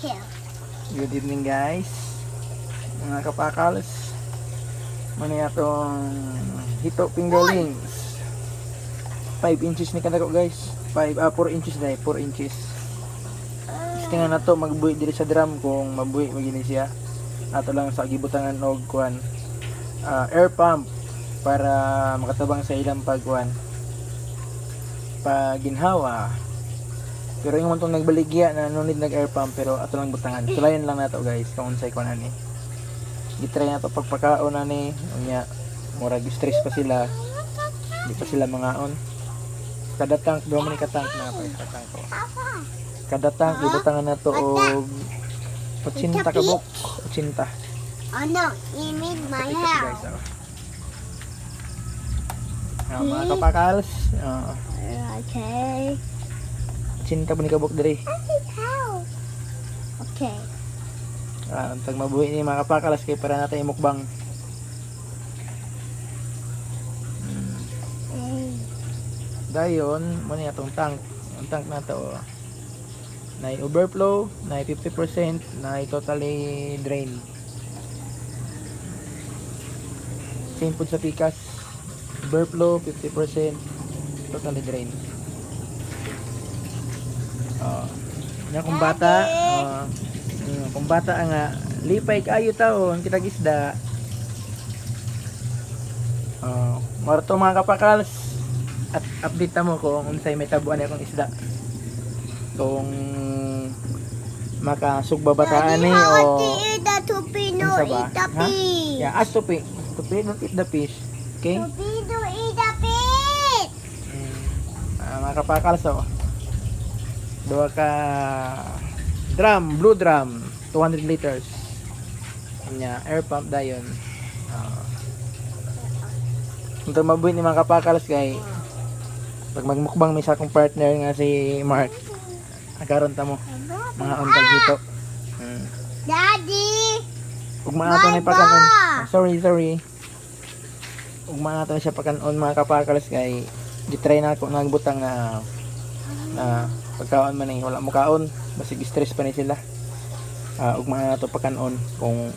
Kill. Good evening, guys. Mga kapakals. Mao ni atong hito fingerlings. 5 inches ni kadako, guys. 5 ah 4 inches dai, 4 inches. Tingnan na to magbuhi diri sa drum kung mabuhi magini siya. Ato lang sa gibutangan og kuan, air pump para makatabang sa ilang pagkuan, pagginhawa. Pero yung tong nagbaligya na no need nag air pump, pero ato lang butangan. Sulayan lang nato, guys, kung unsay kuan ani. Gitry na to pagpakaon ani, unya murag stress pa sila. Di pa sila mangaon. Kada tank, duha man ni ka tank na pa ka tank ko. Kada tank gibutangan nato og 80 ka buok, 80. Oh no, you mean my Kapi guys, house. Oh. Ah, mga kapakals, 80 po ni kabuk diri. How? Okay. Ah, tag mabuhi ni mga kapakalas kay para natin imukbang. Dayon, mo ni atong tank. Ang tank nato, oh. Na overflow, na 50%, na totally drain. Same po sa pikas. Overflow, 50%, totally drain. Oh. Nya kung bata, oh, kung bata nga lipay kaayo taon kitag isda. Oh, mao to, mga kapakals. At update na mo kung unsay may tabuan akong isda. Kung makasugba ba ta ani Daddy, o how to eat the tupi, no unsa ba? eat the Ha? fish. Yeah, ask Tupi. Tupi, don't eat the fish. Okay? Tupi, don't eat the fish. Ah, mga kapakals, oh. Duha ka drum, blue drum, 200 liters. Nya, air pump dayon. Ah. Ito mabuhi ni mga kapakals kay pag magmukbang may sa akong partner nga si Mark. Agaron ta mo mga untag dito. Daddy! Ugma ato na Bye pakanon. ba? Ah, sorry, sorry. Ugma ato na siya pakanon, mga kapakals, kay gitry na ako nagbutang na na pagkaon man eh, wala mo kaon, basig stress pa ni sila. Ah, ugma na to pakanon kung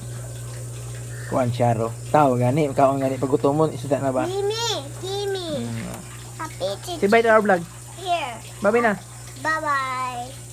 kuan siya ro. Tao gani, kaon gani pag gutomon, isda na ba? Gimme, gimme. A pizza Say bye to our vlog. here. Bye na. Bye-bye.